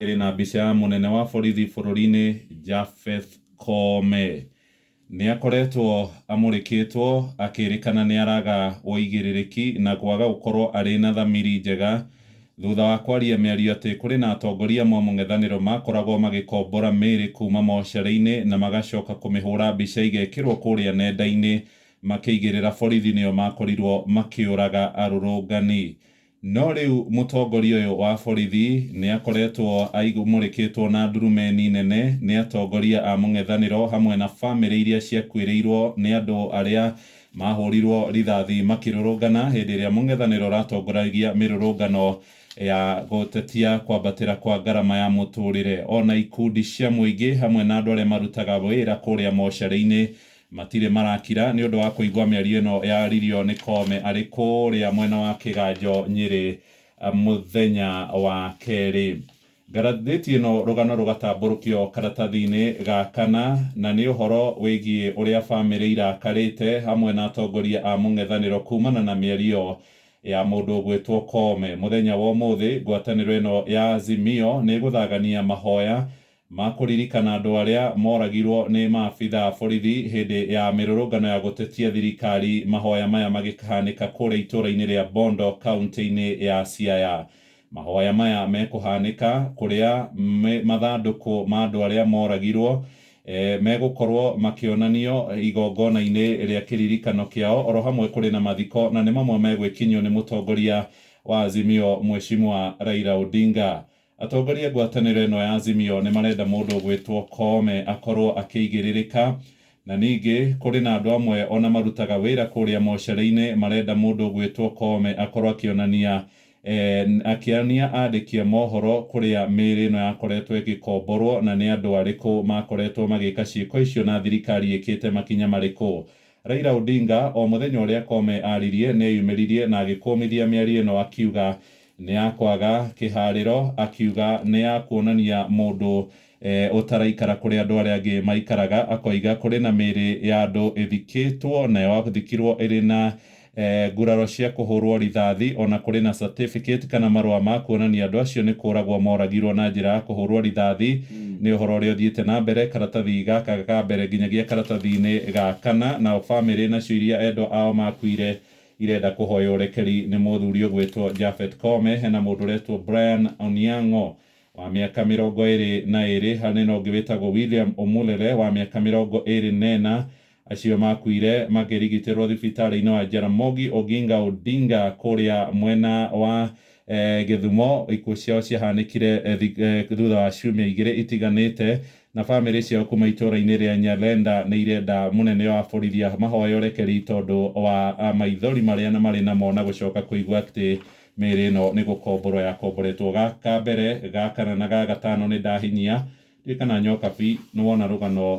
Ĩrĩ na mbica ya mũnene wa borithi bũrũri-inĩ Japheth Koome. Nĩ akoretwo amũrĩkĩtwo akĩrĩkana nĩ araga ũigĩrĩrĩki na kwaga gũkorwo arĩ na thamiri njega thutha wa kwaria mĩario atĩ kũrĩ na atongoria amwe a mũng'ethanĩro makoragwo magĩkombora mĩĩrĩ kuma mocarĩ-inĩ na magacoka kũmĩhũra mbica igekĩrwo kũrĩa nenda-inĩ makĩigĩrĩra borithi nĩo makorirwo makĩũraga arũrũngani. No rĩu mũtongoria ũyũ wa borithi nĩ akoretwo aimũrĩkĩtwo na ndurumeni nene nĩ atongoria a mũng'ethanĩro hamwe na bamĩrĩ iria ciakuĩrĩirwo nĩ andũ arĩa mahũrirwo rithathi makĩrũrũngana hĩndĩ ĩrĩa mũng'ethanĩro ũratongoragia mĩrũrũngano ya gũtetia kwambatĩra kwa ngarama ya mũtũrĩre. Ona ikundi cia mũingĩ hamwe na andũ arĩa marutaga wĩra kũrĩa mocarĩ-inĩ matirĩ marakira nĩ ũndũ wa kũigua mĩario ĩno yaririo nĩ Koome arĩ kũrĩa mwena wa Kĩganjo Nyĩrĩ mũthenya wa kerĩ. Ngathĩti ĩno rũgano rũgatambũrũkio karatathi-inĩ ga kana na nĩ ũhoro wĩgiĩ ũrĩa bamĩrĩ irakarĩte hamwe na atongoria a mũng'ethanĩro kumana na mĩario ya mũndũ ũgwĩtwo Koome. Mũthenya wa ũmũthĩ ngwatanĩro ĩno ya Azimio nĩ ĩgũthagania mahoya ma kũririkana andũ arĩa moragirwo nĩ maabitha a borithi hĩndĩ ya mĩrũrũngano ya gũtetia thirikari. Mahoya maya magĩkahanĩka kũrĩa itũũra-inĩ rĩa Bondo kaunti-inĩ ya Siaya. Mahoya maya mekũhanĩka kũrĩa mathandũkũ ma andũ arĩa moragirwo megũkorwo makĩonanio igongona-inĩ rĩa kĩririkano kĩao oro hamwe kũrĩ na mathiko na nĩ mamwe megwĩkinyio nĩ mũtongoria wa Azimio Mheshimiwa Raila Odinga. Atongoria ngwatanĩro ĩno ya Azimio nĩ marenda mũndũ ũgwĩtwo Koome akorwo akĩigĩrĩrĩka na ningĩ kũrĩ na andũ amwe ona marutaga wĩra kũrĩa mocarĩ-inĩ marenda mũndũ ũgwĩtwo Koome akorwo akĩonania akĩonia andĩki a mohoro kũrĩa mĩĩrĩ ĩno yakoretwo ĩgĩkomborwo na nĩ andũ arĩkũ makoretwo magĩka ciĩko icio na thirikari ĩkĩte makinya marĩkũ. Raila Odinga o mũthenya ũrĩa Koome aririe nĩ eyumĩririe na agĩkũmithia mĩario ĩno akiuga nĩ ya kwaga kĩharĩro, akiuga nĩ ya kuonania mũndũ ũtaraikara kũrĩa andũ arĩa angĩ maikaraga, akoiga kũrĩ na mĩĩrĩ ya andũ ĩthikĩtwo na yathikirwo ĩrĩ na nguraro cia kũhũrwo rithathi ona kũrĩ na certificate kana marũa ma kuonania andũ acio nĩ kũragwo moragirwo na njĩra ya kũhũrwo rithathi. Nĩ ũhoro ũrĩa ũthiĩte na mbere karatathi gaka ka mbere nginyagia karatathi-inĩ ga kana. Nao bamĩrĩ nacio iria endwa ao makuire irenda kũhoya ũrekeri nĩ mũthuri ũgwĩtwo Japhet Koome. Hena mũndũ ũretwo Brian Oniang'o wa mĩaka 22, harĩ na ũngĩ wĩtagwo William Omulele wa mĩaka 24. Acio makuire makĩrigitĩrwo thibitarĩ-inĩ wa Jaramogi Oginga Odinga kũrĩa mwena wa Gĩthumo. Ikuũ ciao ciahanĩkire thutha wa ciumia igĩrĩ itiganĩte na bamĩrĩ ciao kuma itũũra-inĩ rĩa Nyalenda nĩ irenda mũnene wa borithi mahoe ũrekeri tondũ wa maithori marĩa marĩ namo na gũcoka kũigua atĩ mĩĩrĩ ĩno nĩ gũkomborwo yakomboretwo. Gaka mbere, ga kana na ga gatano nĩ ndahinyia ndiũĩ kana Nyokabi nĩ wona rũgano.